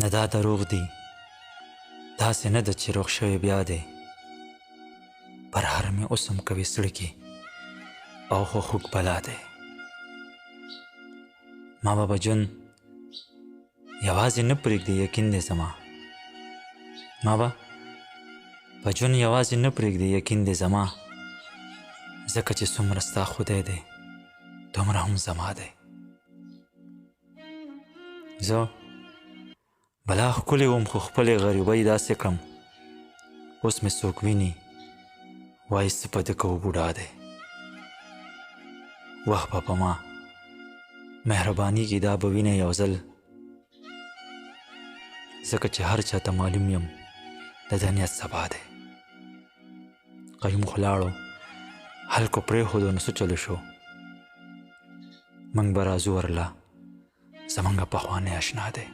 نه دا دروغ دي، داسې نه ده چې روغ شوی بیا دی. پرهر مې اوس هم کوي څړیکې او خو خوږ بلا دی. ما به په ژوند یوازې نه پرېږدي، یقین دی زما. ما به په ژوند یوازې نه پرېږدي، یقین دی زما، ځکه چې څومره ستا خدای دی دومره هم زما دی. زه بلا ښکلې وم خو خپلې غریبۍ داسې کړم، اوس مې څوک ویني وایي څه په ده کوو بوډا دی. وخت به په ما مهرباني کې دا به وینې یو ځل، ځکه چې هر چا ته معلوم یم د ده نیت سبا دی. قیوم خو لاړو خلکو پرېښودو نو څه چلو شو، موږ به راځو ورله، زمونږ پخوانی اشنا دی.